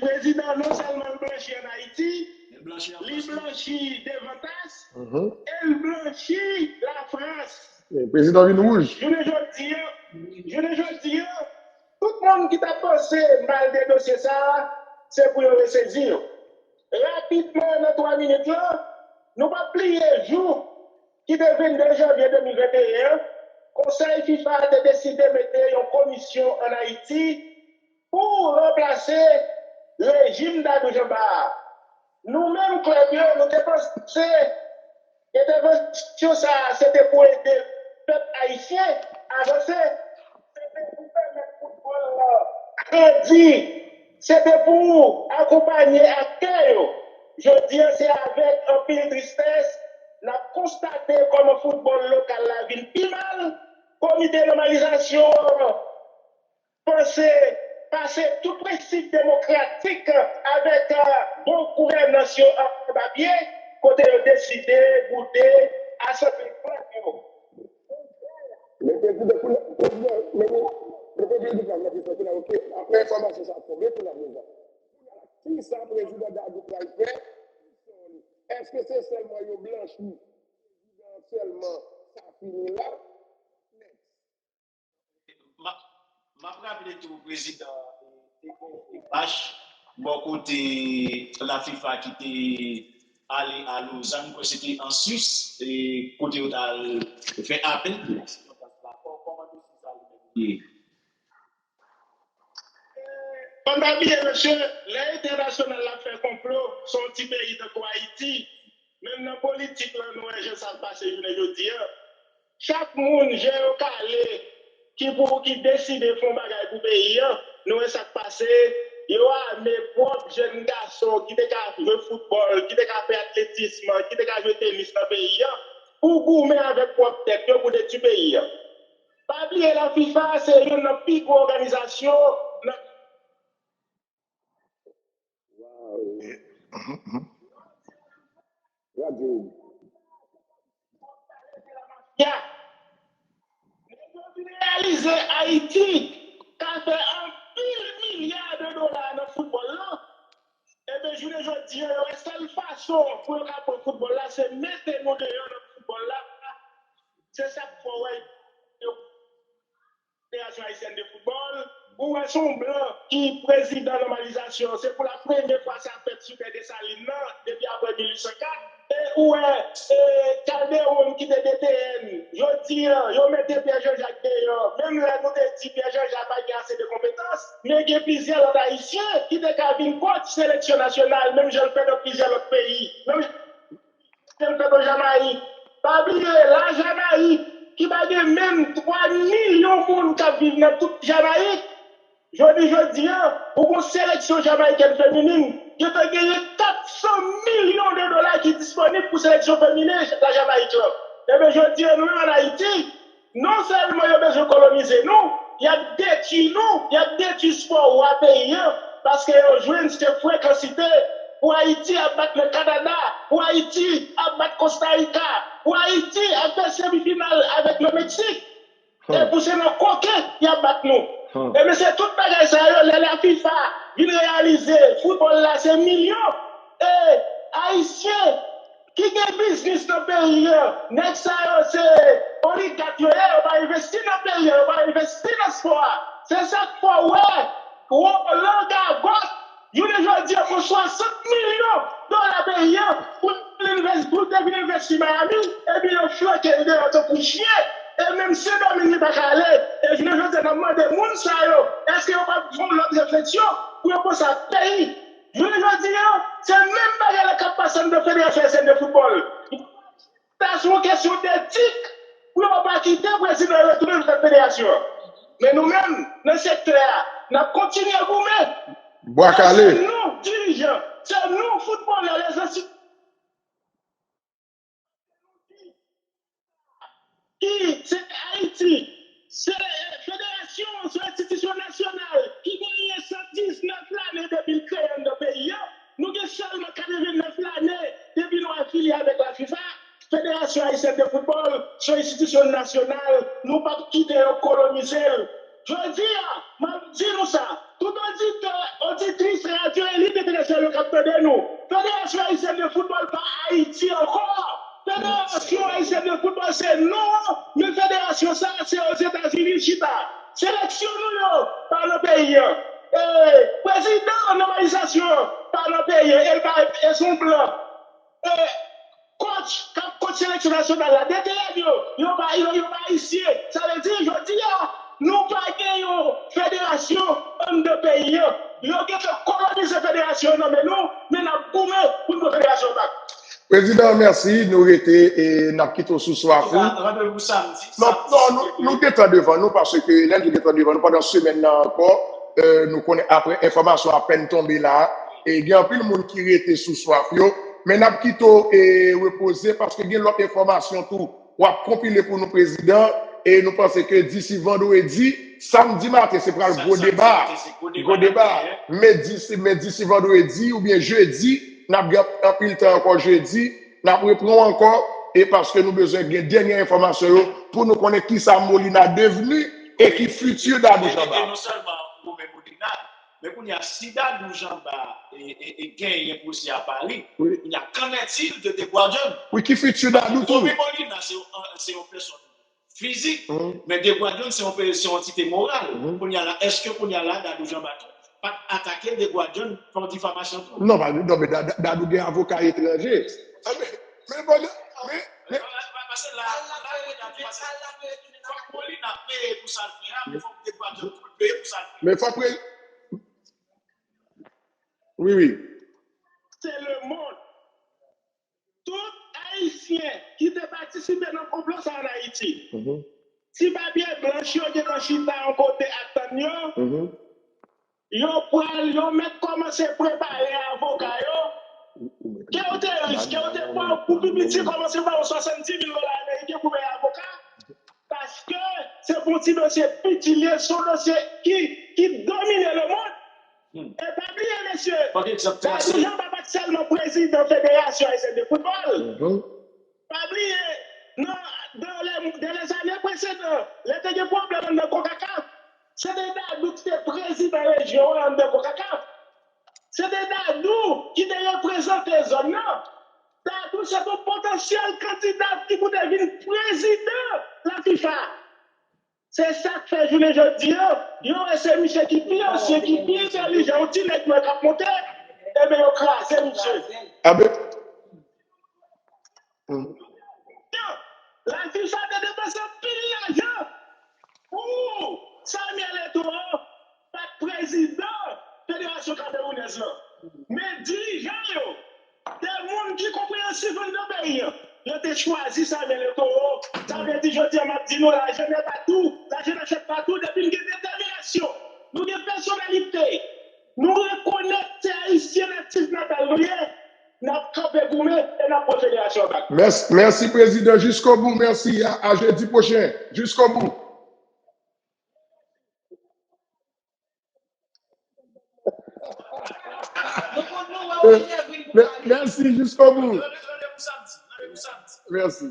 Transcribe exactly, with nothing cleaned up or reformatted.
Prezidan non sèlman l blanchi ann Ayiti, li blanchi Devantas Mhm. e l blanchi Lafrans. Prezidan vin wouj. Jounen jodi a, jounen jodi a, tout moun ki t ap panse mal de dosye sa a, se pou yo resezi yo. Rapidman, nan twa minit lan, nou p ap bliye jou ki te vennde janvye de mil venteyen an, Konsèy fifa te deside mete yon komisyon ann Ayiti pou ranplase rejim Dadou Jean Bart a. Nou menm klèb yo, nou te panse entèvansyon sa a se te pou ede pèp ayisyen avanse, se te pou pèmèt foutbòl la grandi, se te pou akonpanye aktè yo. Jodi a, se avèk anpil tristès n ap konstate kòman foutbòl lokal la vin pi mal. Komite nòmalizasyon an panse pase tout prensip demokratik avèk bon gouvènans yo anba pye, kote yo deside boude asanble klèb yo. Men prezidan, kounye a, prezidan, men nou, nou kontinye di fraz la, prezidan, kounye a, oke, apre enfòmasyon sa a tonbe, kounye a, prezidan. Kounye a, kisa prezidan Dadou pral fè? Èske se sèlman yo blanchi prezidan an sèlman, sa fini la? M ap, m ap raple tou, prezidan, te gen demach bò kote Lafifa ki te ale a Lozann, m kwè se te an Swis, e kote yo t al fè apèl pou kòman dosye sa li menm ye. Fò n pa bliye, mesye, lè entènasyonal la fè konplo, se yon ti peyi tankou Ayiti, menm nan politik lan, nou wè jan sa ap pase jounen jodi a. Chak moun, je yo kale, ki pou, ki deside fè yon bagay pou peyi a, nou wè sa k pase, yo ame pwòp jèn gason ki te ka jwe foutbòl, ki te ka fè atletism, ki te ka jwe tenis nan peyi a, pou goumen avèk pwòp tèt yo pou detwi peyi a. Pa bliye Lafifa se youn nan pi gwo òganizasyon nan Radyo. Ya. Nèg yo vin reyalize Ayiti ka fè anpil milya de dola nan foutbòl lan. Ebyen, jounen jodi a, yo wè sèl fason pou yo ka pran foutbòl la, se mete nou deyò nan foutbòl la. Se sa k fè w wè yo Federasyon Ayisyèn de Foutbòl, ou wè se yon blan ki prezidan nòmalizasyon. Se pou la premye fwa sa fèt sou tè Desalin nan, depi apre mil uit san kat. E ou wè, e, Calderon ki te D T N, jodi a, yo mete Pierre Jean-Jacques deyò. Menm lè nou te di Pierre Jean-Jacques pa gen ase de konpetans, men gen plizyè lòt Ayisyen ki te ka vin kòtch seleksyon nasyonal, menm jan l fèt nan plizyè lòt peyi. Menm jan l fèt o Jamayik. Pa bliye, la Jamayik, ki pa gen menm twa milyon moun k ap viv nan tout Jamayik, jodi, jodi a, ou gon seleksyon jamayikèn feminin, yo te genyen kat san milyon de dola ki disponib pou seleksyon feminen la Jamayik lan. Ebyen, jodi a, nou menm ann Ayiti, non sèlman yo bezwen kolonize nou, y ap detwi nou, y ap detwi spò wa peyi a, paske yo jwenn se frekansite pou Ayiti ap bat nan Kanada, pou Ayiti ap bat Kostarika, pou Ayiti ap fè semifinal avèk nan Meksik. E pou se nan koken y ap bat nou. Ebyen, se tout bagay sa yo, lè Lafifa vin reyalize foutbòl la se milyon. E Ayisyen ki gen biznis nan peyi a, nèg sa yo se oligak yo ye, yo pa envesti nan peyi a, yo pa envesti nan spò a. Se sa k fè w wè Roland Gavot, jounen jodi a, pran swasant milyon dola peyi a pou l envès-, pou l te vin envesti Miami, epi yo flanke l deyò tankou chyen, e menm Sendomeng li pa ka ale. E jounen jodi a, n ap mande moun sa yo, èske yo p ap fè yon lòt refleksyon pou yo panse ak peyi? Jounen jodi a, se menm bagay la k ap pase anndan Federasyon Ayisyèn de Foutbòl. Sa se yon kesyon detik pou yo pa kite prezidan yo retounen nan tèt federasyon an. Men nou menm, nan sektè a, n ap kontinye goumen. Bwa kale. Se nou, dirijan, se nou, foutbolè, lèzenstitisyon ki se Ayiti, se federasyon, se enstitisyon nasyonal ki genyen san diznèf lane depi l kreye anndan peyi a. Nou gen sèlman katrevennèf lane depi nou afilye avèk Lafifa. Federasyon Ayisyèn de Foutbòl se yon enstitisyon nasyonal, nou p ap kite yo kolonize l. Jodi a, m ap di nou sa, tout oditè, oditris radyo Sèl yo k ap tande nou. Federasyon Ayisyèn de Foutbòl pa Ayiti ankò. Federasyon Ayisyèn de Foutbòl se non an, men federasyon sa a se Ozetazini l chita. Seleksyon nou yo pa nan peyi an. E, prezidan nòmalizasyon an pa nan peyi an. E l pa, e se yon blan. E, coach k ap coach seleksyon nasyonal la, D T N yo, yo pa, yo, yo pa ayisyen. Sa vle di, jodi a, nou pa gen yon federasyon anndan peyi an. Yo gentan kolonize federasyon an nan men nou, men n ap goumen pou n pran federasyon an bak. Prezidan, mèsi. Nou rete e n ap kite w sou swaf ou. Randevou samdi. Non, samdi, non, nou, nou gentan devan nou, paske lè nou gentan devan nou pandan semèn nan ankò, e, nou konnen apre enfòmasyon apèn tonbe la, e gen anpil moun ki rete sou swaf yo, men n ap kite w e repoze, paske gen lòt enfòmasyon tou w ap konpile pou nou, prezidan, e nou panse ke disi vandredi, samdi maten, se pral gwo deba. Gwo deba. Men disi, men disi vandredi oubyen jedi, n ap gen anpil tan ankò jedi, n ap repran w ankò, e paske nou bezwen gen dènye enfòmasyon yo pou nou konnen kisa Molina devni e ki fiti Dadou Jean Bart. E non sèlman ou menm Molina, men kounye a, si Dadou Jean Bart e, e, e genyen pwosè a Pari, kounye a, qu'en est-il de Deguardian? Wi, ki fiti Dadou tou? Paske Romain Molina se yon, se yon pèsòn fizik, men Deguardian se yon, se yon antite moral. Kounye a la, èske kounye a la, Dadou Jean Bart tou pa t atake Deguardian pou difamasyon tou? Non, pa, non, men Da-, Da-, Dadou gen avoka etranje. A, men, men bon, men, men, paske la, la, fòk Molina peye pou sa l fè a, men fòk Deguardian tou peye pou sa l fè. Men fòk pre-, wi, wi. Se lemonn. Tout Ayisyen ki te patisipe nan konplo sa a ann Ayiti, ti papye blanch yo gentan chita yon kote ap tann yo, yo pral, yo mèt kòmanse prepare avoka yo. Ke w te rich, ke w te pòv, pou pi piti kòmanse ba w swasanndimil dola ameriken pou peye avoka. Paske se pou ti dosye piti l ye, se yon dosye ki, ki domine lemonn. E pa bliye, mesye, Dadou Jean Bart pa t sèlman prezidan Federasyon Ayisyèn de Foutbòl. Pa bliye, nan, dans les, dans les années précédentes, lè te gen pwoblèm anndan CONCACAF, se te Dadou ki te prezidan rejyon an anndan CONCACAF. Se te Dadou ki te reprezante zòn nan. Dadou se te yon potansyèl kandida ki pou te vin prezidan la fifa. Se sa k fè jounen jodi a, yo wè se misye ki pi ansyen, ki pi entèlijan, yon ti nèg nwè k ap monte, ebyen yo kraze misye. Abe. La fifa te depanse anpil lajan pou Samuel Eto'o pa t prezidan Federasyon Kamerounèz lan. Men dirijan yo, de moun ki konpreyansif anndan peyi an, yo te chwazi Samuel Eto'o. Sa vle di, jodi a, m ap di nou, la jeunesse partout, la jeunesse partout, depi n gen detèminasyon, nou gen pèsonalite, nou rekonèt se Ayisyen natif natal nou ye, n ap kanpe goumen e n ap pran federasyon an bak. Mèsi, mèsi, prezidan, jiskobou. Mèsi, a, a jedi pwochen. Jiskobou. Mè-, mèsi, jiskobou. Mèsi.